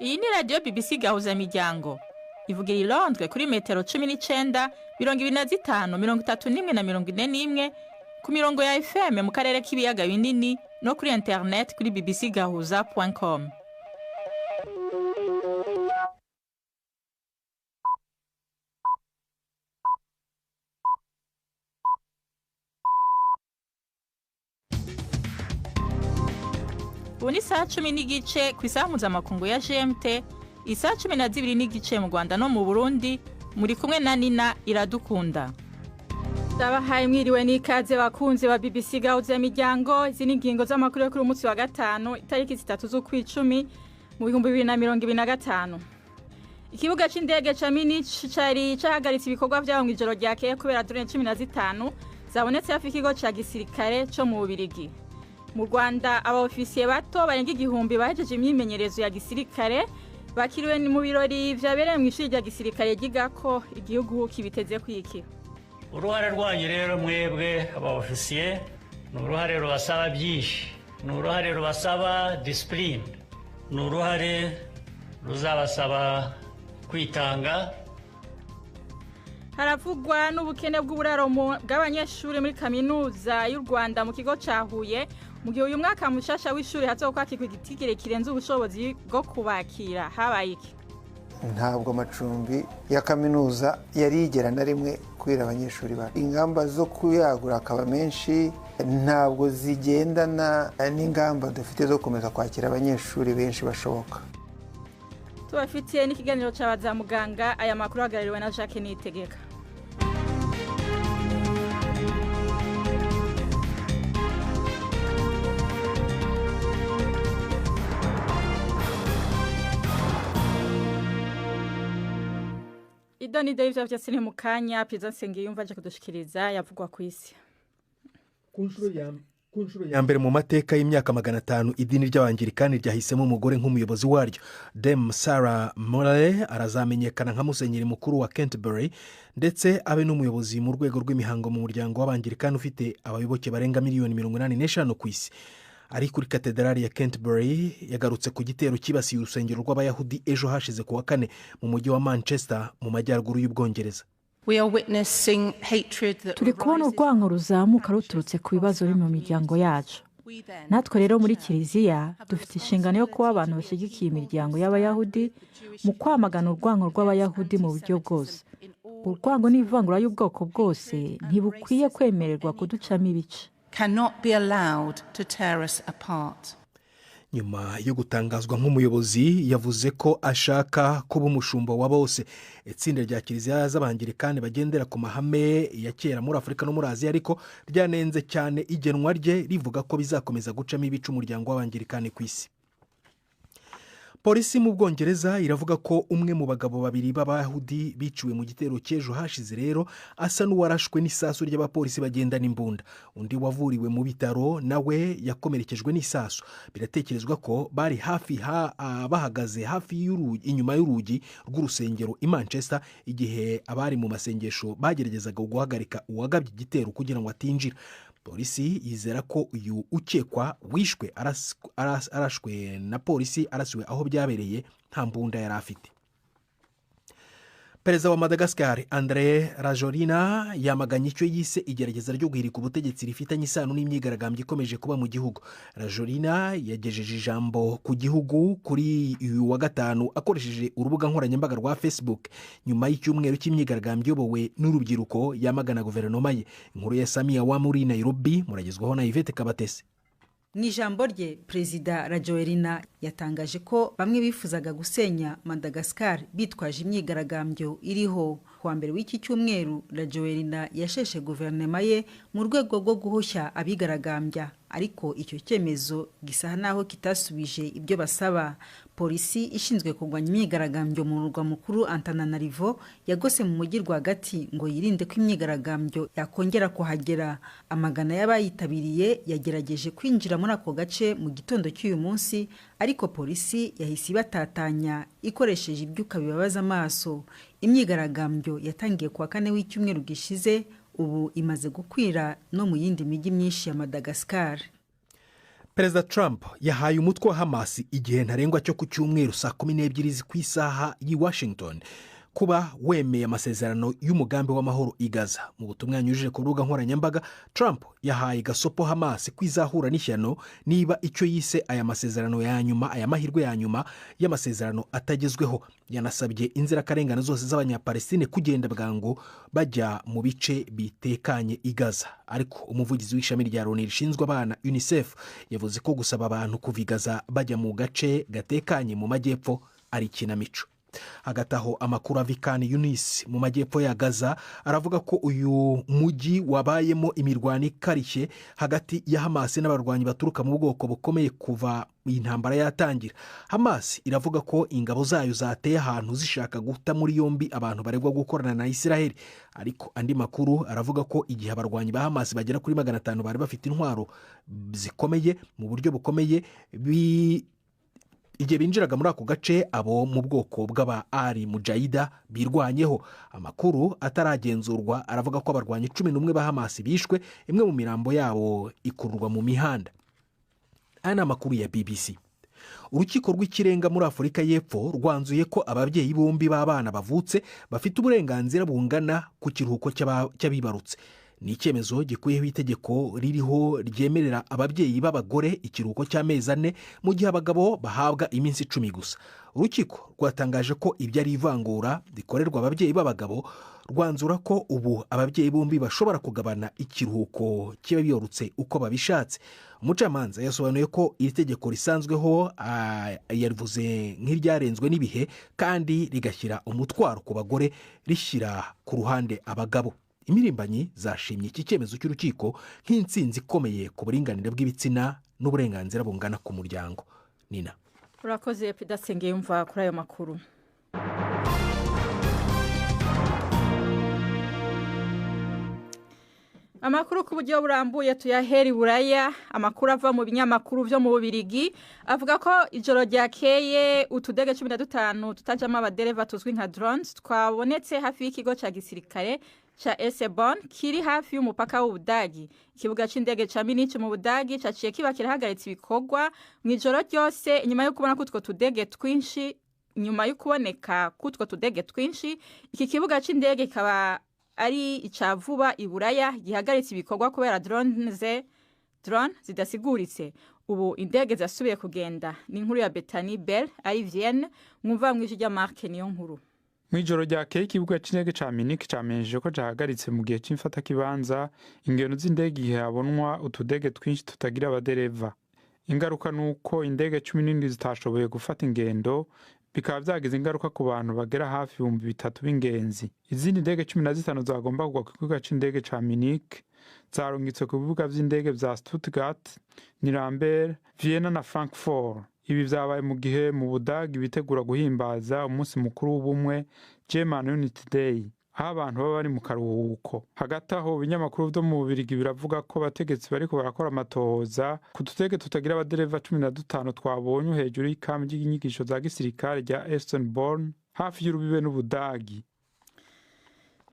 Iyi ni radiyo BBC Gahuzamiryango ivugira i Londres kuri metero 19, 25, 31 na 41 ku mirongo ya FM mu karere k'ibiyaga binini no kuri internet kuri bbcgahuza.com. Ubu ni saa 10:15 ku isaha mpuzamakungu ya GMT, isaha 12:15 mu Rwanda no mu Burundi, muri kumwe na Nina Iradukunda. Ndabahaye mwiriwe n'ikaze bakunzi ba BBC Gahuzamiryango. Izi ni ingingo z'amakuru yo kuri uyu munsi wa gatanu, itariki 3 z'ukwicumi mu 2025. Ikibuga c'indege ca Munich cari cahagaritse ibikorwa vyabo mw'ijoro ryakeye kubera drone 15 zabonetse hafi y'ikigo ca gisirikare co mu Bubirigi. Mu Rwanda, abaofisiye bato barenga 1000 bahejeje imyimenyerezo ya gisirikare bakiriwe mu birori vyabereye mw'ishuri rya gisirikare ryigako. Igihugu kibiteze kwiki? Uruhare rwanyu rero mwebwe abaofisiye ni uruhare rubasaba byinshi, ni uruhare rubasaba disipurine, ni uruhare ruzabasaba kwitanga. Haravugwa n'ubukene bw'uburaro bw'abanyeshuri muri kaminuza y'u Rwanda mu kigo ca Huye, mu gihe uyu mwaka mushasha w'ishuri hazokwakirwa igitigiri kirenze ubushobozi bwo kubakira. Habaye iki? Ntabwo amacumbi ya kaminuza yarigera na rimwe kubera abanyeshuri bacu. Ingamba zo kuyagura akaba menshi ntabwo zigendana n'ingamba dufite zo gukomeza kwakira abanyeshuri benshi bashoboka. Tubafitiye n'ikiganiro c'abaza muganga. Aya makuru ahagarariwe na Jacques Niyitegeka. Ido nido y'ivyo vyose ni mu kanya. Perezida Nsengiyumva aje kudushikiriza yavugwa kw'isi. Ku nshuro ya mbere mu mateka y'imyaka 500, idini ry'Abangirikani ryahisemo umugore nk'umuyobozi waryo. Dame Sarah Morley arazamenyekana nka musenyeri mukuru wa Canterbury, ndetse abe n'umuyobozi mu rwego rw'imihango mu muryango w'Abangirikani ufite abayoboke barenga miliyoni 85 ku isi. Ari kuri katedrali ya Canterbury, yagarutse ku gitero cyibasiye urusengero rw'Abayahudi ejo hashize ku wa kane mu mujyi wa Manchester mu majyaruguru y'Ubwongereza. Turi kubona urwango ruzamuka ruturutse ku bibazo biri mu miryango yacu. Natwe rero muri kiliziya dufite inshingano yo kuba abantu bashyigikiye imiryango y'Abayahudi mu kwamagana urwango rw'Abayahudi mu buryo bwose. Urwango n'ivangura y'ubwoko bwose ntibukwiye kwemererwa kuducamo ibice. Nyuma yo gutangazwa nk'umuyobozi, yavuze ko ashaka kuba umushumba wa bose. Itsinda rya kiliziya z'Abangirikani bagendera ku mahame ya kera muri Afurika no muri Aziya ariko ryanenze cyane igenwa rye, rivuga ko bizakomeza gucamo ibice umuryango w'Abangirikani ku isi. Polisi mu Bwongereza iravuga ko umwe mu bagabo babiri b'Abayahudi biciwe mu gitero cy'ejo hashize rero asa n'uwarashwe n'isasu ry'abapolisi bagendana imbunda. Undi wavuriwe mu bitaro nawe yakomerekejwe n'isasu. Biratekerezwa ko bari hafi bahagaze hafi y'urugi, inyuma y'urugi rw'urusengero i Manchester, igihe abari mu masengesho bageragezaga guhagarika uwagabye igitero kugira ngo atinjira. Polisi yizera ko uyu ukekwa wishwe arashwe na polisi arasiwe aho byabereye nta mbunda yari afite. Perezida wa Madagascar André Rajoelina yamaganye icyo yise igerageza ryo guhirika ubutegetsi rifitanye isano n'imyigaragambyo ikomeje kuba mu gihugu. Rajoelina yagejeje ijambo ku gihugu kuri uyu wa gatanu akoresheje urubuga nkoranyambaga rwa Facebook, nyuma y'icyumweru cy'imyigaragambyo iyobowe n'urubyiruko yamagana guverinoma ye. Inkuru ya Samia wa muri Nairobi muragezwaho na Yvette Kabatesi. Mu ijambo rye, Perezida Rajoelina yatangaje ko bamwe bifuzaga gusenya Madagascar bitwaje imyigaragambyo iriho. Kuwa mbere w'iki cyumweru, Rajoelina yasheshe guverinoma ye mu rwego rwo guhoshya abigaragambya, ariko icyo cyemezo gisa naho kitasubije ibyo basaba. Polisi ishinzwe kurwanya imyigaragambyo mu murwa mukuru Antananarivo yagose mu mujyi rwagati ngo yirinde ko imyigaragambyo yakongera kuhagera. Amagana y'abayitabiriye yagerageje kwinjira muri ako gace mu gitondo cy'uyu munsi, ariko polisi yahise ibatatanya ikoresheje ibyuka bibabaza amaso. Imyigaragambyo yatangiye kuwa kane w'icyumweru gishize, ubu imaze gukwira no mu yindi mijyi myinshi ya Madagascar. Perezida Trump yahaye umutwe wa Hamasi igihe ntarengwa cyo ku cyumweru saa 12 ku isaha y'i Washington kuba wemeye amasezerano y'umugambi w'amahoro i Gaza. Mu butumwa yanyujije ku rubuga nkoranyambaga, Trump yahaye gasopo Hamasi ko izahura n'ishyano niba icyo yise aya masezerano ya nyuma, aya mahirwe ya nyuma y'amasezerano atagezweho. Yanasabye inzirakarengane zose z'Abanyapalestine kugenda bwangu bajya mu bice bitekanye i Gaza. Ariko umuvugizi w'ishami rya Loni rishinzwe abana UNICEF yavuze ko gusaba abantu kuva i Gaza bajya mu gace gatekanye mu majyepfo ari ikinamico. Hagati aho, amakuru ava i Khan Yunis mu majyepfo ya Gaza aravuga ko uyu mujyi wabayemo imirwano ikarishye hagati ya Hamasi n'abarwanyi baturuka mu bwoko bukomeye kuva iyi ntambara yatangira. Hamasi iravuga ko ingabo zayo zateye ahantu zishaka guta muri yombi abantu baregwa gukorana na Israel, ariko andi makuru aravuga ko igihe abarwanyi ba Hamasi bagera kuri 500 bari bafite intwaro zikomeye mu buryo bukomeye igihe binjiraga muri ako gace, abo mu bwoko bw'aba Ari Mujayida birwanyeho. Amakuru ataragenzurwa aravuga ko abarwanyi 11 ba Hamasi bishwe, imwe mu mirambo yabo ikururwa mu mihanda. Aya ni amakuru ya BBC. Urukiko rw'Ikirenga muri Afurika y'Epfo rwanzuye ko ababyeyi bombi b'abana bavutse bafite uburenganzira bungana ku kiruhuko cy'abibarutse. Ni icyemezo gikuyeho itegeko ririho ryemerera ababyeyi b'abagore ikiruhuko cy'amezi 4, mu gihe abagabo bahabwa iminsi 10 gusa. Urukiko rwatangaje ko ibyo ari ivangura rikorerwa ababyeyi b'abagabo, rwanzura ko ubu ababyeyi bombi bashobora kugabana ikiruhuko kiba biyorutse uko babishatse. Umucamanza yasobanuye ko iri tegeko risanzweho yarivuze nk'iryarenzwe n'ibihe kandi rigashyira umutwaro ku bagore, rishyira ku ruhande abagabo. Imirimbanyi zashimye iki cyemezo cy'urukiko nk'intsinzi ikomeye ku buringanire bw'ibitsina n'uburenganzira bungana ku muryango. Nina. Urakoze Pedasenge yumva kuri ayo makuru. Amakuru ku buryo burambuye tuyahera Buraya. Amakuru ava mu binyamakuru byo mu Bubirigi avuga ko ijoro ryakeye utudege 15 tutajamo abadereva tuzwi nka drones twabonetse hafi y'ikigo cya gisirikare cha Esebon kiri hafi y'umupaka w'Ubudagi. Ikibuga c'indege ca Munich mu Budagi caciye kiba kirahagaritse ibikorwa mu ijoro ryose inyuma yo kubona ko utwo tudege twinshi, nyuma yo kuboneka kutwo tudege twinshi. Iki kibuga c'indege kikaba ari ica vuba i Buraya gihagaritse ibikorwa kubera drone zidasiguritse. Ubu indege zasubiye kugenda. Ni inkuru ya Bethany Bell ari Vienne, mwumva mwijwi rya Mark niyo nkuru. Mw'ijoro ryakeye ikibuga c'indege ca Munich camenyesheje ko cahagaritse mu gihe c'imfatakibanza ingendo z'indege igihe habonwa utudege twinshi tutagira abadereva. Ingaruka nuko indege 17 zitashoboye gufata ingendo, bikaba vyagize ingaruka ku bantu bagera hafi 3000 b'ingenzi. Izindi ndege 15 zagomba kugwa ku kibuga c'indege ca Munich zarungitswe ku bibuga vy'indege vya Stuttgart, Nuremberg, Vienna na Frankfurt. Ibi vyabaye mu gihe mu Budagi bitegura guhimbaza umunsi mukuru w'ubumwe, German Unity Day, aho abantu baba bari mu karuhuko. Hagati aho, ibinyamakuru vyo mu Bubirigi biravuga ko abategetsi bariko barakora amatohoza ku tudege tutagira abadereva 15 twabonywe hejuru y'ikambi ry'inyigisho za gisirikare rya Essenborn hafi y'urubibe n'Ubudagi.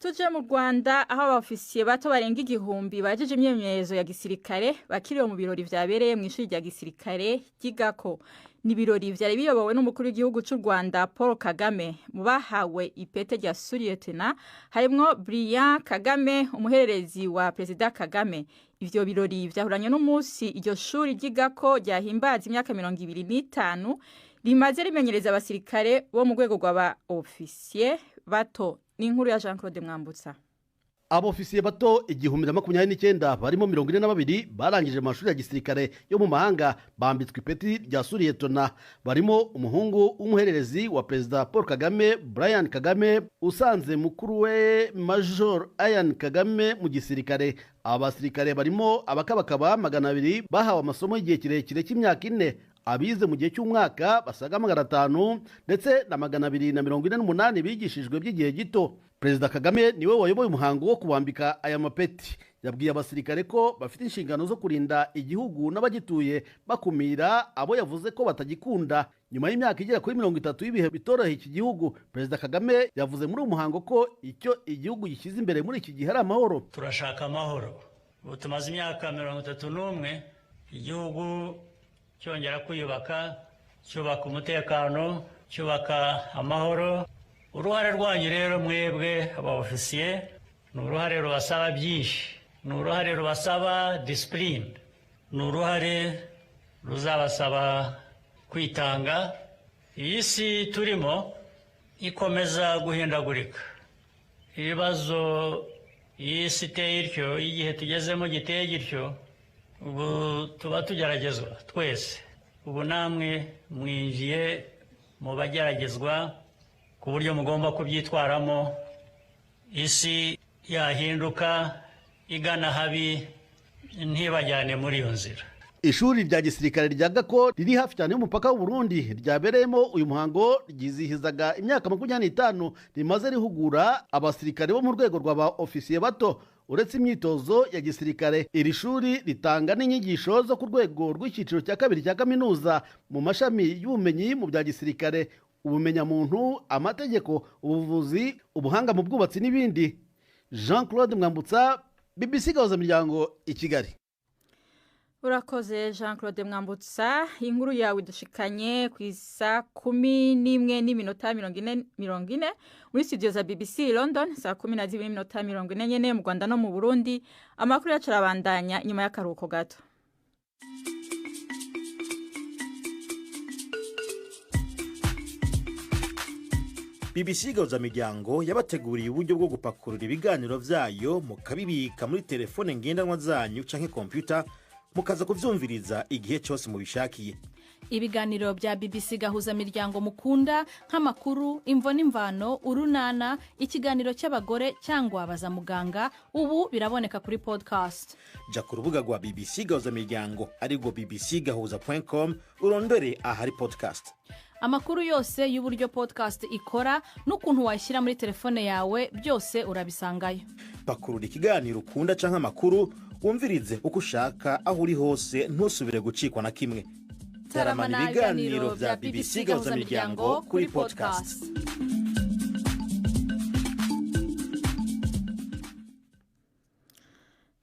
Tuje mu Rwanda, aho abofisiye bato barenga 1000 bajeje imyimenyerezo ya gisirikare bakiriwe mu birori vyabereye mu ishuri rya gisirikare ry'Igako. Ni ibirori vyari biyobowe n'umukuru w'igihugu c'u Rwanda Paul Kagame. Mu bahawe ipete rya suriyetena harimwo Brian Kagame, umuhererezi wa Perezida Kagame. Ivyo birori vyahuranye n'umunsi iryo shuri ry'Igako ryahimbaza imyaka 25 rimaze rimenyereza abasirikare bo mu rwego rw'aba ofisiye bato. Ni inkuru ya Jean Claude Mwambutsa. Abofisiye bato 1029 barimo 42 barangije amashuri ya gisirikare yo mu mahanga bambitswe ipeti rya suriyetona, barimo umuhungu w'umuhererezi wa Perezida Paul Kagame, Brian Kagame, usanze mukuru we Major Ian Kagame mu gisirikare. Abasirikare barimo abakabakaba 200 bahawe amasomo y'igihe kirekire cy'imyaka 4, abize mu gihe cy'umwaka basaga 500 ndetse na 248 bigishijwe by'igihe gito. Perezida Kagame niwe wayoboye umuhango wo kubambika aya mapeti. Yabwiye abasirikare ko bafite inshingano zo kurinda igihugu n'abagituye, bakumira abo yavuze ko batagikunda. Nyuma y'imyaka igera kuri 30 y'ibihe bitoroheye iki gihugu, Perezida Kagame yavuze muri uyu muhango ko icyo igihugu gishyize imbere muri iki gihe ari amahoro. Turashaka amahoro. Ubu tumaze imyaka 31 igihugu cyongera kwiyubaka, cyubaka umutekano, cyubaka amahoro. Uruhare rwanyu rero mwebwe aba ofisiye ni uruhare rubasaba byinshi, ni uruhare rubasaba disipurine, ni uruhare ruzabasaba kwitanga. Iyi si turimo ikomeza guhindagurika, ibibazo iyi si iteye ityo, igihe tugezemo giteye gityo, ubu tuba tugeragezwa twese. Ubu namwe mwinjiye mu bageragezwa ku buryo mugomba kubyitwaramo. Isi yahinduka igana habi ntibajyane muri iyo nzira. Ishuri rya gisirikare rya Gako riri hafi cyane y'umupaka w'u Burundi ryabereyemo uyu muhango ryizihizaga imyaka 25 rimaze rihugura abasirikare bo mu rwego rw'aba ofisiye bato. Uretse imyitozo ya gisirikare, iri shuri ritanga n'inyigisho zo ku rwego rw'icyiciro cya kabiri cya kaminuza mu mashami y'ubumenyi mu bya gisirikare, ubumenyamuntu, amategeko, ubuvuzi, ubuhanga mu bwubatsi n'ibindi. Jean Claude Mwambutsa, BBC Gahuzamiryango i Kigali. Urakoze Jean Claude Mwambutsa, inkuru yawe dushikanye ku isa 11:40 muri studio za BBC London, saa 12:40 nyene mu Rwanda no mu Burundi. Amakuru yacu arabandanya nyuma y'akaruhuko gato. BBC Gahuzamiryango yabateguriye uburyo bwo gupakurura ibiganiro vyayo mukabibika muri telefone ngendanwa zanyu canke kompyuta, mukaza kuvyumviriza igihe cyose mubishakiye. Ibiganiro bya BBC Gahuzamiryango mukunda nk'amakuru, imvo n'imvano, urunana, ikiganiro cy'abagore cyangwa baza muganga, ubu biraboneka kuri podcast. Ja ku rubuga rwa BBC Gahuzamiryango arirwo bbcgahuza.com urondore ahari podcast. Amakuru yose y'uburyo podcast ikora n'ukuntu wayishyira muri telefone yawe byose urabisangayo. Pakurura ikiganiro ukunda canke amakuru wumvirize uko ushaka aho uri hose, ntusubire gucikwa na kimwe. Taramana ibiganiro bya BBC Gahuzamiryango kuri podcast.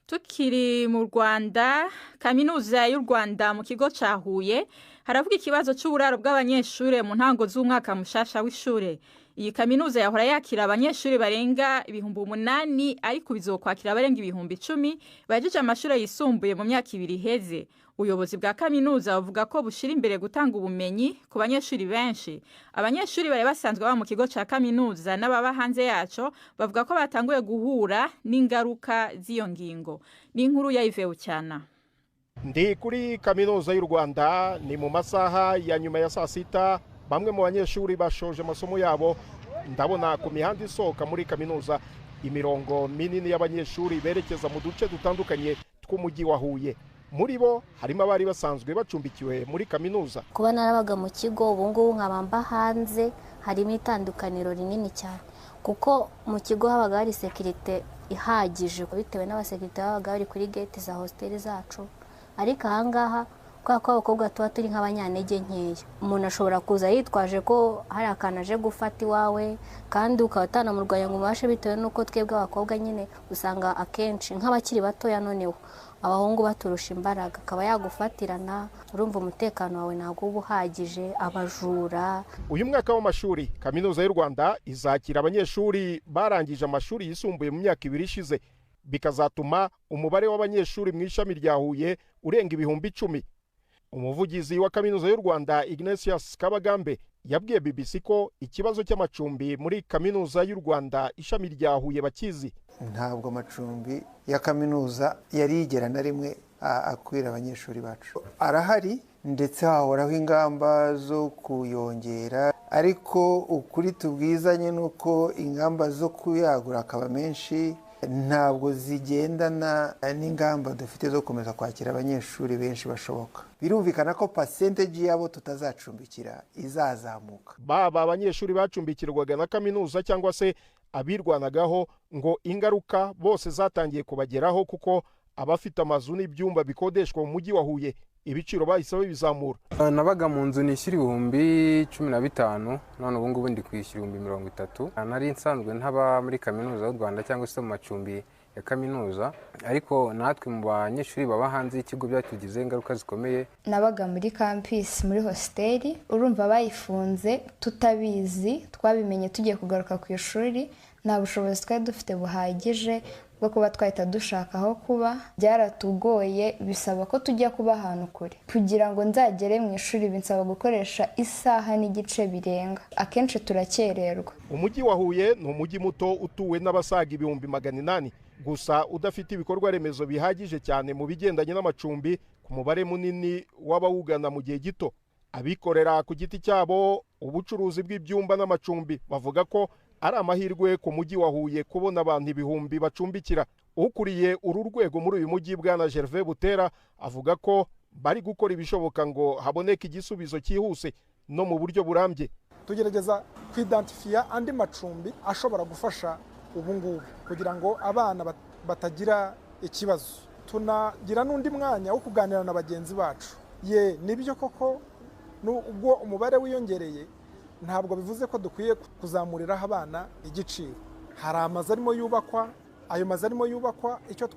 Tukiri mu Rwanda, Kaminuza y'u Rwanda mu kigo ca Huye haravuga ikibazo c'uburaro bw'abanyeshure mu ntango z'umwaka mushasha w'ishure. Iyi kaminuza yahora yakira abanyeshuri barenga 8,000 ariko bizokwakira abarenga 10,000 bahejeje amashure yisumbuye mu myaka 2 iheze. Ubuyobozi bwa kaminuza buvuga ko bushira imbere gutanga ubumenyi ku banyeshuri benshi. Abanyeshuri bari basanzwe baba mu kigo ca kaminuza n'ababa hanze yaco bavuga ko batanguye guhura n'ingaruka z'iyo ngingo. Ni inkuru ya Yves Bucyana. Ndi kuri kaminuza y'u Rwanda, ni mu masaha ya nyuma ya saa sita. Bamwe mu banyeshuri bashoje amasomo yabo. Ndabona ku mihanda isohoka muri kaminuza imirongo minini y'abanyeshuri berekeza mu duce dutandukanye tw'umujyi wa Huye. Muri bo harimo abari basanzwe bacumbikiwe muri kaminuza. Kuba narabaga mu kigo ubu ngubu nkaba hanze, harimo itandukaniro rinini cyane, kuko mu kigo habaga hari sekirite ihagije bitewe n'abasekirite babaga bari kuri gate za hostel zacu. Ariko ahangaha kubera ko abakobwa tuba turi nk'abanyantege nkeya, umuntu ashobora kuza yitwaje ko hari akantu aje gufata iwawe kandi ukaba utanamurwanya ngo umubashe, bitewe n'uko twebwe abakobwa nyine usanga akenshi nk'abakiri batoya noneho abahungu baturusha imbaraga, akaba yagufatirana, urumva umutekano wawe ntabwo uba uhagije, abajura. Uyu mwaka w'amashuri Kaminuza y'u Rwanda izakira abanyeshuri barangije amashuri yisumbuye mu myaka 2 ishize, bikazatuma umubare w'abanyeshuri mu ishami rya Huye urenga 10,000. Umuvugizi wa Kaminuza y'u Rwanda Ignatius Kabagambe yabwiye BBC ko ikibazo cy'amacumbi muri Kaminuza y'u Rwanda ishami rya Huye bakizi. Ntabwo amacumbi ya kaminuza yarigera na rimwe akwira abanyeshuri bacu. Arahari ndetse hahoraho ingamba zo kuyongera, ariko ukuri tubwizanye nuko ingamba zo kuyagura akaba menshi ntabwo zigendana n'ingamba dufite zo gukomeza kwakira abanyeshuri benshi bashoboka. Birumvikana ko percentage yabo tutazacumbikira izazamuka. Baba abanyeshuri bacumbikirwaga na kaminuza cyangwa se abirwanagaho, ngo ingaruka bose zatangiye kubageraho, kuko abafite amazu n'ibyumba bikodeshwa mu mujyi wa Huye ibiciro bahise babizamura. Nabaga mu nzu nishyura 15,000, none ubu ngubu ndi kwishyura 30,000. Nari nsanzwe ntaba muri Kaminuza y'u Rwanda cyangwa se mu macumbi ya kaminuza, ariko natwe mu banyeshuri baba hanze y'ikigo byatugizeho ingaruka zikomeye. Nabaga muri campus muri hositeli, urumva bayifunze tutabizi, twabimenye tugiye kugaruka ku ishuri. Nta bushobozi twari dufite buhagije bwo kuba twahita dushaka aho kuba, byaratugoye, bisaba ko tujya kuba ahantu kure. Kugira ngo nzagere mu ishuri binsaba gukoresha isaha n'igice birenga, akenshi turakererwa. Umujyi wa Huye ni umujyi muto utuwe n'abasaga 800,000 gusa, udafite ibikorwa remezo bihagije cyane mu bigendanye n'amacumbi ku mubare munini w'abawugana mu gihe gito. Abikorera ku giti cyabo ubucuruzi bw'ibyumba n'amacumbi bavuga ko ari amahirwe ku mujyi wa Huye kubona abantu ibihumbi bacumbikira. Ukuriye uru rwego muri uyu mujyi, Bwana Gervais Butera, avuga ko bari gukora ibishoboka ngo haboneke igisubizo cyihuse no mu buryo burambye. Tugerageza kwidantifiya andi macumbi ashobora gufasha ubu ngubu kugira ngo abana batagira ikibazo. Tunagira n'undi mwanya wo kuganira na bagenzi bacu. Ye, nibyo koko ubwo umubare wiyongereye ntabwo bivuze ko dukwiye kuzamuriraho abana igiciro. Hari amazu arimo yubakwa, ayo mazu arimo yubakwa, icyo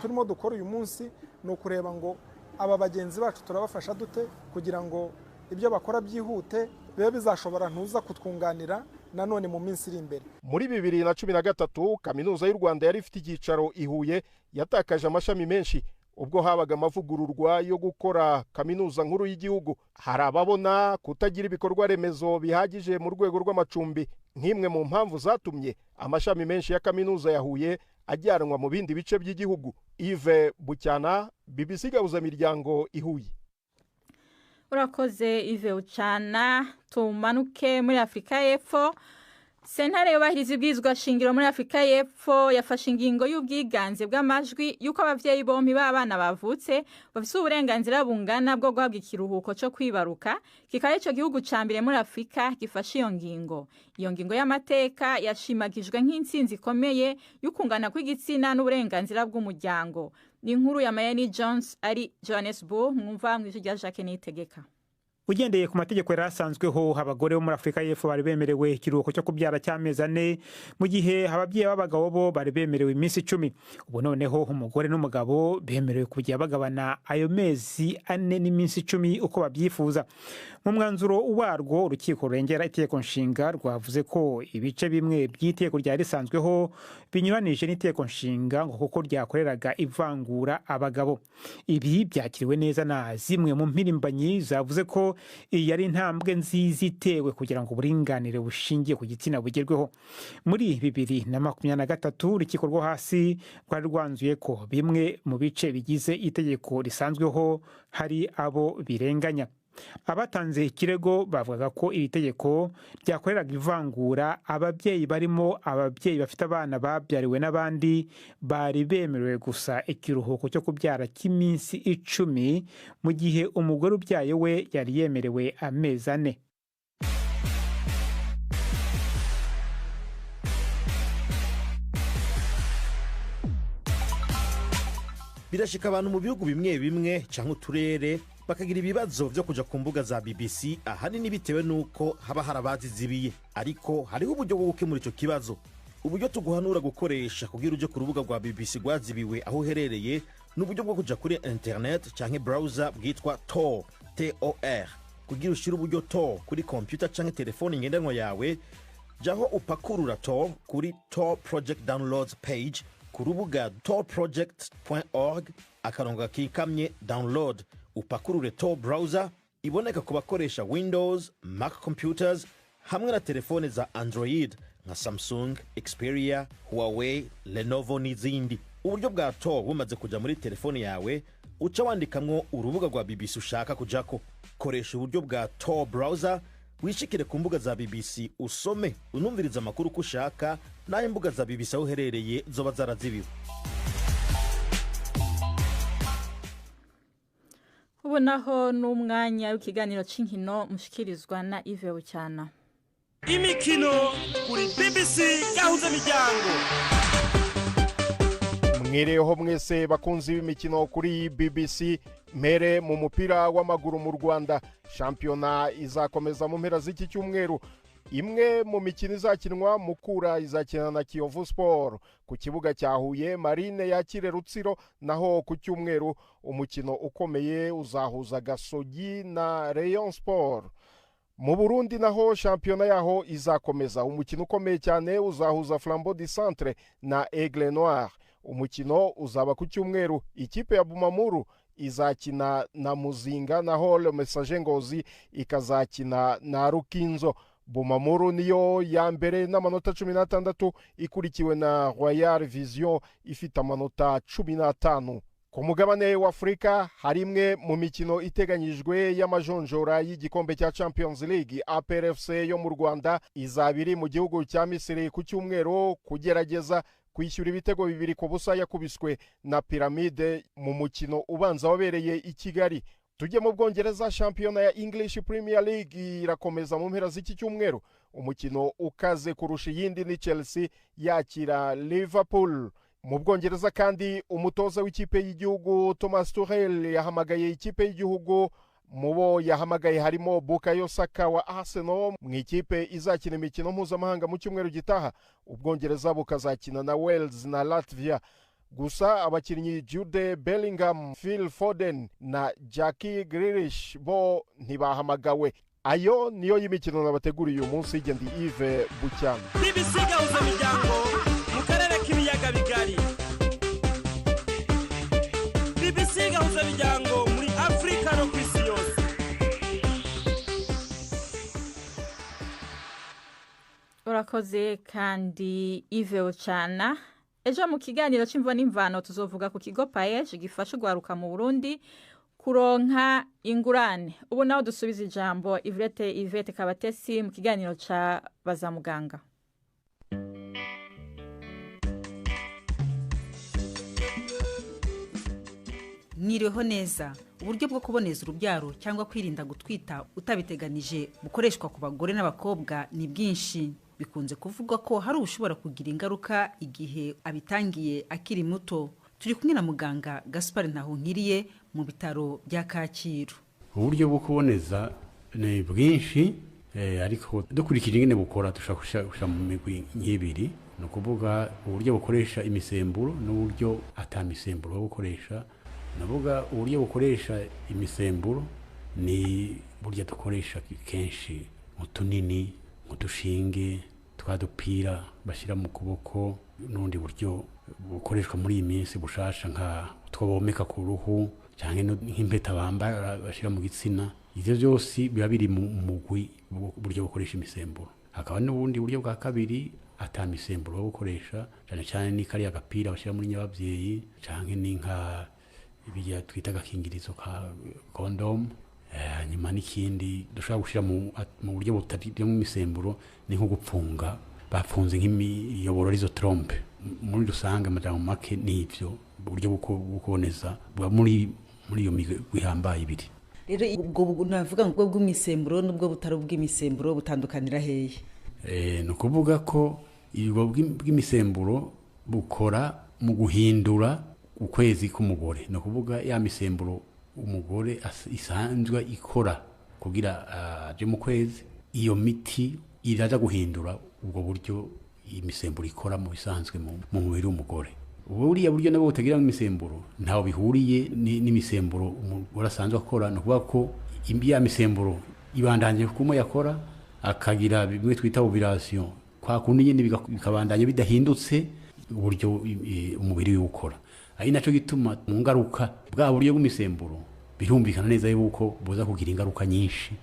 turimo dukora uyu munsi ni ukureba ngo aba bagenzi bacu turabafasha dute kugira ngo ibyo bakora byihute, bibe bizashobora ntuza kutwunganira nanone mu minsi iri imbere. Muri 2013 Kaminuza y'u Rwanda yari ifite icyicaro i Huye yatakaje amashami menshi ubwo habaga amavugururwa yo gukora kaminuza nkuru y'igihugu. Hari ababona kutagira ibikorwa remezo bihagije mu rwego rw'amacumbi nk'imwe mu mpamvu zatumye amashami menshi ya kaminuza ya Huye ajyanwa mu bindi bice by'igihugu. Yves Bucyana, BBC Gahuzamiryango i Huye. Urakoze Yves Bucyana. Tumanuke muri Afurika y'Epfo. Sentare yubahiriza ibwirizwa shingiro muri Afurika y'Epfo yafashe ingingo y'ubwiganze bw'amajwi y'uko abavyeyi bompi b'abana bavutse bafise uburenganzira bungana bwo guhabwa ikiruhuko cyo kwibaruka, kikaba ico gihugu ca mbere muri Afurika gifashe iyo ngingo. Iyo ngingo y'amateka yashimagijwe nk'intsinzi ikomeye y'ukungana kw'igitsina n'uburenganzira bw'umuryango. Ni inkuru ya Mayani Jones ari Johannesburg, mwumva mw'ijwi rya Jacques Niyitegeka. Ugendeye ku mategeko yari asanzweho, abagore bo muri Afurika y'Epfo bari bemerewe ikiruhuko cyo kubyara cy'amezi 4, mu gihe ababyeyi b'abagabo bo bari bemerewe iminsi 10. Ubu noneho umugore n'umugabo bemerewe kujya bagabana ayo mezi 4 n'iminsi 10 uko babyifuza. Mu mwanzuro warwo, urukiko rurengera itegeko nshinga rwavuze ko ibice bimwe by'itegeko ryari risanzweho binyuranije n'itegeko nshinga, ngo kuko ryakoreraga ivangura abagabo. Ibi byakiriwe neza na zimwe mu mpirimbanyi zavuze ko iyi ari intambwe nziza itewe kugira ngo uburinganire bushingiye ku gitsina bugerweho. Muri 2023 urukiko rwo hasi rwari rwanzuye ko bimwe mu bice bigize itegeko risanzweho hari abo birenganya. Abatanze ikirego bavugaga ko iri tegeko ryakoreraga ivangura ababyeyi barimo ababyeyi bafite abana babyariwe n'abandi bari bemerewe gusa ikiruhuko cyo kubyara cy'iminsi 10, mu gihe umugore ubyaye we yari yemerewe amezi 4. Birashika abantu mu bihugu bimwe bimwe canke uturere bakagira ibibazo vyo kuja ku mbuga za BBC, ahanini bitewe nuko haba harabazizibiye. Ariko hariho uburyo bwo gukemura ico kibazo. Uburyo tuguhanura gukoresha kugira uje ku rubuga rwa BBC rwazibiwe aho uherereye ni uburyo bwo kuja kuri internet canke browser bwitwa Tor, Tor. Kugira ushire uburyo Tor kuri computer canke telefone ngendanwa yawe, jaho upakurura Tor kuri Tor Project Downloads page ku rubuga torproject.org akarongo kikamye download, upakurure Tor browser iboneka ku bakoresha Windows, Mac computers hamwe na telefone za Android nka Samsung, Xperia, Huawei, Lenovo n'izindi. Uburyo bwa Tor bumaze kuja muri telefone yawe, uca wandikamwo urubuga rwa BBC ushaka kujako. Koresha uburyo bwa Tor browser wishikire ku mbuga za BBC, usome unumviriza amakuru uko ushaka n'aho imbuga za BBC aho uherereye zoba zarazibiwe. Ubu naho ni umwanya w'ikiganiro cy'inkino mushikirizwa na Yves Bucyana. Imikino kuri BBC Gahuzamiryango. Mwireho mwese bakunzi b'imikino kuri BBC. Mere mu mupira w'amaguru mu Rwanda, shampiyona izakomeza mu mpera z'iki cyumweru. Imwe mu mikino izakinwa, Mukura izakina na Kiyovu Sport ku kibuga cya Huye, Marine yakire Rutsiro, naho ku cyumweru umukino ukomeye uzahuza Gasogi na Rayon Sport. Mu Burundi naho shampiyona yaho izakomeza, umukino ukomeye cyane uzahuza Flambeau du Centre na Aigle Noir. Umukino uzaba ku cyumweru. Ikipe ya Bumamuru izakina na Muzinga, naho Le Messager Ngozi ikazakina na Rukinzo. Bumamuru niyo ya mbere n'amanota 16, ikurikiwe na Royal Vision ifite amanota 15. Ku mugabane w'Afurika hari imwe mu mikino iteganyijwe y'amajonjora y'igikombe cya Champions League. APR FC yo mu Rwanda izaba iri mu gihugu cya Misiri ku cyumweru kugerageza kwishyura ibitego 2-0 yakubiswe na Pyramide mu mukino ubanza wabereye i Kigali. Tujye mu Bwongereza, shampiyona ya English Premier League irakomeza mu mpera z'iki cyumweru. Umukino ukaze kurusha iyindi ni Chelsea yakira Liverpool. Mu Bwongereza kandi umutoza w'ikipe y'igihugu Thomas Tuchel yahamagaye ikipe y'igihugu. Mu bo yahamagaye harimo Bukayo Saka wa Arsenal mu ikipe izakina imikino mpuzamahanga mu cyumweru gitaha. Ubwongereza bukazakina na Wales na Latvia. Gusa abakinnyi Jude Bellingham, Phil Foden na Jackie Grealish bo ntibahamagawe. Ayo niyo y'imikino nabateguriye uyu munsi. Gendi Yves Bucyana. BBC Gahuza Miryango mu karere k'ibiyaga bigari. BBC Gahuza Miryango muri Afrika no ku isi yose. Urakoze kandi Yves Bucyana. Ejo mu kiganiro c'imvo n'imvano tuzovuga ku kigo PAEJ gifasha ugwaruka mu Burundi kuronka ingurane. Ubu naho dusubiza ijambo Yvette Kabatesi mu kiganiro ca Bazamuganga. Mwiriweho neza. Uburyo bwo kuboneza urubyaro cyangwa kwirinda gutwita utabiteganije bukoreshwa ku bagore n'abakobwa ni bwinshi. Bikunze kuvugwa ko hari ushobora kugira ingaruka igihe abitangiye akiri muto. Turi kumwe na muganga Gaspard Ntahonkiriye mu bitaro bya Kacyiru. Uburyo bwo kuboneza ni bwinshi, ariko dukurikije ingene bukora dushobora gushira mu migwi nk'ibiri. Ni ukuvuga uburyo bukoresha imisemburo n'uburyo ata misemburo bukoresha. Navuga uburyo bukoresha imisemburo ni burya dukoresha kenshi mu tunini, mu dushinge, twa dupira bashyira mu kuboko, n'ubundi buryo bukoreshwa muri iyi minsi bushasha nka utwo bomeka ku ruhu cyangwa nk'impeta bambara bashyira mu gitsina. Ivyo byose biba biri mu mugwi buryo bukoresha imisemburo. Hakaba n'ubundi buryo bwa kabiri ata misemburo bukoresha, cyane cyane ni kariya gapira bashyira muri nyababyeyi cyangwa ni nka ibijya twita agakingirizo ka kondomu. Hanyuma n'ikindi dushobora gushyira mu buryo butari mu misemburo ni nko gupfunga, bapfunze nk'imiyoboro arizo trompe. Muri rusange amajambo make ni ivyo buryo bwo kuboneza buba muri iyo migwi ihambaye ibiri. Rero ubwo navuga ngo bw'imisemburo n'ubwo butari ubw'imisemburo butandukanira hehe? Ni ukuvuga ko ubwo bw'imisemburo bukora mu guhindura ukwezi k'umugore. Ni ukuvuga ya misemburo umugore isanzwe ikora kugira aje mu kwezi, iyo miti iraza guhindura ubwo buryo imisemburo ikora mu bisanzwe mu mubiri w'umugore. Buriya buryo nabwo butagira imisemburo ntaho bihuriye n'imisemburo umugore asanzwe akora. Ni ukuvuga ko ya misemburo ibandanye kumwe yakora, akagira bimwe twita ovulation, kwa kundi nyine bikabandanya bidahindutse uburyo umubiri ukora. Ari naco gituma mu ngaruka bwa buryo bw'imisemburo birumvikana neza yuko buza kugira ingaruka nyinshi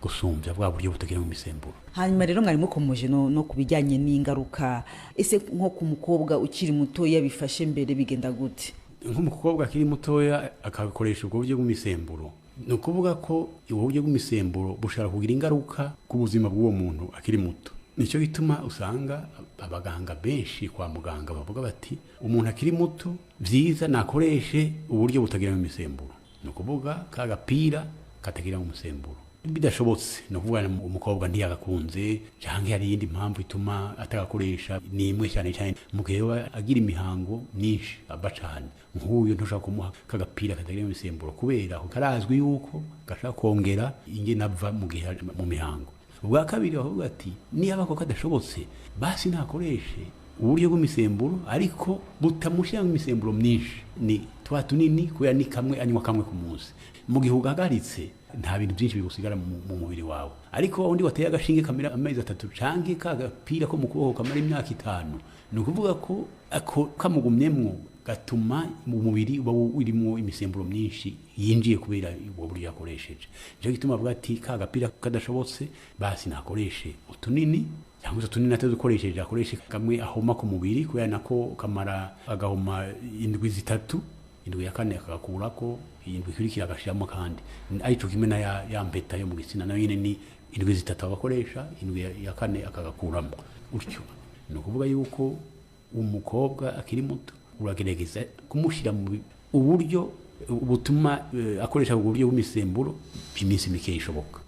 gusumbya bwa buryo butagira mu misemburo. Hanyuma rero mwari mukomoje no kubijyanye n'ingaruka, ese nko ku mukobwa ukiri mutoya bifashe mbere bigenda gute? Nk'umukobwa akiri mutoya akabikoresha ubwo buryo bw'imisemburo, ni ukuvuga ko ubwo buryo bw'imisemburo bushobora kugira ingaruka ku buzima bw'uwo muntu akiri muto. Nicyo gituma usanga abaganga benshi kwa muganga bavuga bati umuntu akiri muto vyiza nakoreshe uburyo butagira mu misemburo. Ni ukuvuga ka gapira katagira mu musemburo. Bidashobotse ni ukuvuga umukobwa ntiyagakunze cyangwa hari iyindi mpamvu ituma atagakoresha, ni imwe cyane cyane mu gihe agira imihango myinshi aba cane. Nk'uyu ntushobora kumuha kagapira katagira imisemburo kubera ko karazwi yuko gashaka kongera ingene ava mu gihe mu mihango. Ubwa kabiri bavuga ati niba ako kadashobotse, basi nakoreshe uburyo bw'imisemburo, ariko butamushyiramo imisemburo myinshi, ni twa tunini, kubera ni kamwe anywa kamwe ku munsi. Mu gihe ugahagaritse, nta bintu byinshi bigusigara mu mubiri wawe. Ariko undi wateye agashinge kamara amezi 3, canke ka gapira ko mu kuboko kamara imyaka 5, ni ukuvuga ko ako kamugumyemwo gatuma mu mubiri uba urimo imisemburo myinshi yinjiye kubera ubwo buryo yakoresheje. Nicyo gituma avuga ati ka gapira kadashobotse, basi nakoreshe utunini, cyangwa se utunini atadukoresheje, akoreshe kamwe ahoma ku mubiri, kubera nako kamara agahoma indwi 3, indwi ya kane akagakurako, indwi ikurikira agashiramo kandi. Aricyo kimwe na ya mpeta yo mu gitsina, nayo nyine ni indwi 3 abakoresha, indwi ya kane akagakuramo utyo. Ni ukuvuga yuko umukobwa akiri muto uragerageza kumushyira mu uburyo butuma akoresha uburyo bw'imisemburo iminsi mike ishoboka.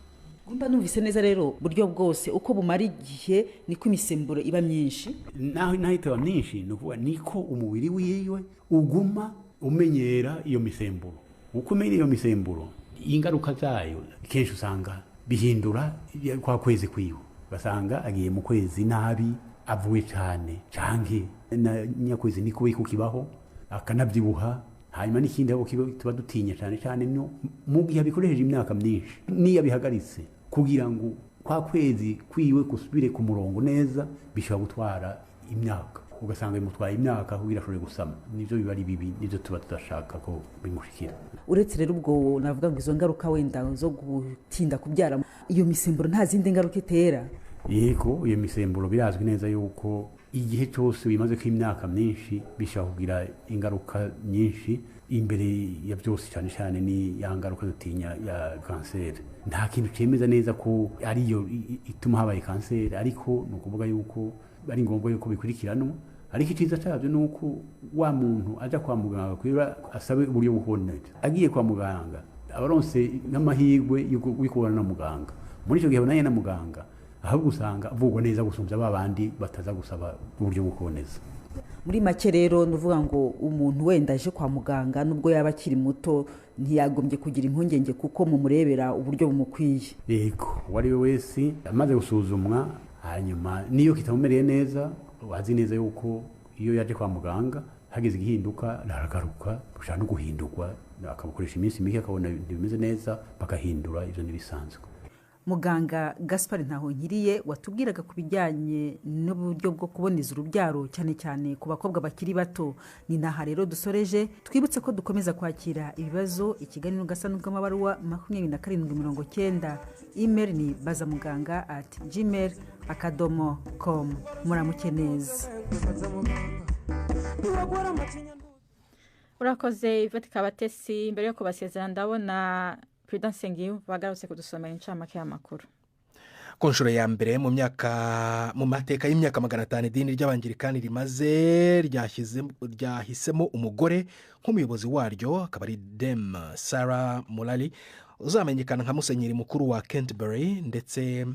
Gumba numvise neza rero, buryo bwose uko bumara igihe niko imisemburo iba myinshi. Naho itaba myinshi, ni ukuvuga niko umubiri wiwe uguma umenyera iyo misemburo. Uko umenya iyo misemburo, ingaruka zayo kenshi usanga bihindura kwa kwezi kwiwe, basanga agiye mu kwezi nabi, avuye cyane, canke na nyakwezi niko kukibaho, akanabyibuha. Hanyuma n'ikindi aho tuba dutinya cyane cyane, no mu gihe abikoresheje imyaka myinshi, niyo abihagaritse, kugira ngo kwa kwezi kwiwe gusubire ku murongo neza bishobora gutwara imyaka, ugasanga bimutwaye imyaka kugira ashobore gusama. Nivyo biba ari bibi, nivyo tuba tudashaka ko bimushikira. Uretse rero ubwo navuga ngo izo ngaruka wenda zo gutinda kubyara, iyo misemburo nta zindi ngaruka itera? Yego, iyo misemburo birazwi neza yuko igihe cyose wimaze ko imyaka myinshi bishobora kugira ingaruka nyinshi. Imbere ya byose, cyane cyane ni ya ngaruka dutinya ya kanseri. Nta kintu cyemeza neza ko ariyo ituma habaye kanseri, ariko ni ukuvuga yuko ari ngombwa yuko bikurikiranwa. Ariko icyiza cyabyo ni uko wa muntu aja kwa muganga kugira asabe uburyo bwo kuboneza, agiye kwa muganga abaronse n'amahirwe yo kubona na muganga. Muri icyo gihe abonanye na muganga, ahubwo usanga avugwa neza gusumbya ba bandi bataza gusaba uburyo bwo kuboneza. Muri make rero, nuvuga ngo umuntu wenda aje kwa muganga, nubwo yaba akiri muto, ntiyagombye kugira impungenge kuko mumurebera uburyo bumukwiye. Yego, uwo ari we wese amaze gusuzumwa, hanyuma niyo kitamumereye neza, azi neza yuko iyo yaje kwa muganga hageze igihinduka aragaruka, ushobora no guhindurwa, akabukoresha iminsi mike, akabona ntibimeze neza, bakahindura. Ibyo ntibisanzwe. Muganga Gaspar Ntahonkiriye watubwiraga ku bijyanye n'uburyo bwo kuboneza urubyaro, cyane cyane ku bakobwa bakiri bato. Ni naha rero dusoreje. Twibutse ko dukomeza kwakira ibibazo. Ikiganiro Gasanduku k'amabaruwa 2790, email ni bazamuganga@gmail.com. Muramuke neza. Urakoze Yvette Kabatesi. Mbere yo kubasezera, ndabona Prudence Ngiyumva bagarutse kudusomera incamake y'amakuru. Ku nshuro ya mbere mu myaka, mu mateka y'imyaka 500 idini ry'Abangirikani rimaze, ryahisemo umugore nk'umuyobozi waryo, akaba ari Dame Sarah Mullally, uzamenyekana nka musenyeri mukuru wa Canterbury, ndetse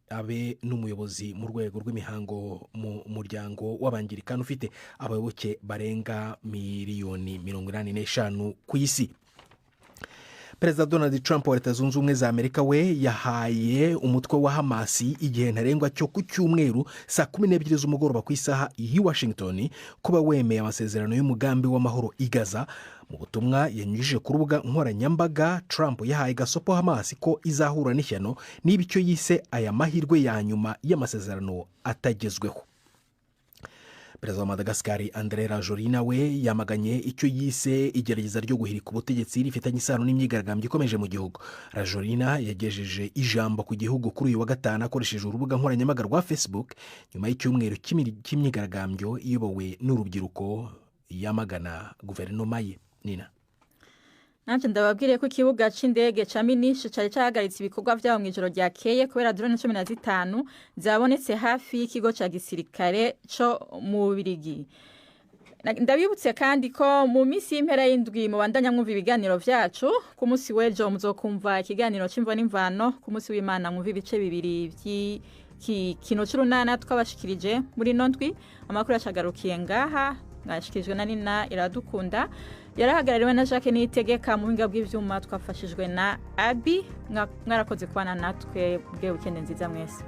abe n'umuyobozi mu rwego rw'imihango mu muryango w'Abangirikani ufite abayoboke barenga miliyoni 85 ku isi. Perezida Donald Trump wa Leta Zunze Ubumwe za Amerika we yahaye umutwe wa Hamasi igihe ntarengwa cyo ku cyumweru saa 12 z'umugoroba ku isaha y'i Washington kuba wemeye amasezerano y'umugambi w'amahoro i Gaza. Mu butumwa yanyujije ku rubuga nkoranyambaga, Trump yahaye gasopo Hamasi ko izahura n'ishyano niba icyo yise aya mahirwe ya nyuma y'amasezerano atagezweho. Perezida wa Madagascar André Rajoelina we yamaganye icyo yise igerageza ryo guhirika ubutegetsi rifitanye isano n'imyigaragambyo ikomeje mu gihugu. Rajoelina yagejeje ijambo ku gihugu kuri uyu wa gatanu akoresheje urubuga nkoranyambaga rwa Facebook, nyuma y'icyumweru cy'imyigaragambyo iyobowe n'urubyiruko yamagana guverinoma ye. Nina. Nanjye ndababwiriye ko ikibuga c'indege ca Munich cari cahagaritse ibikorwa vyabo mw'ijoro ryakeye kubera drone 15 zabonetse hafi y'ikigo ca gisirikare co mu Bubirigi. Ndabibutse kandi ko mu minsi y'impera y'indwi mubandanya mwumva ibiganiro vyacu. Ku munsi w'ejo muzokumva ikiganiro c'imvo n'imvano, ku munsi w'Imana mwumva ibice bibiri vy'ikino c'urunana twabashikirije muri ino ndwi. Amakuru yacagarukiye ngaha, mwashikirijwe na Nina Iradukunda. Yarahagarariwe na Jacques Niyitegeka, mu buhinga bw'ivyuma twafashijwe na Abi. Mwarakoze kubana natwe, bwe weekend nziza mwese.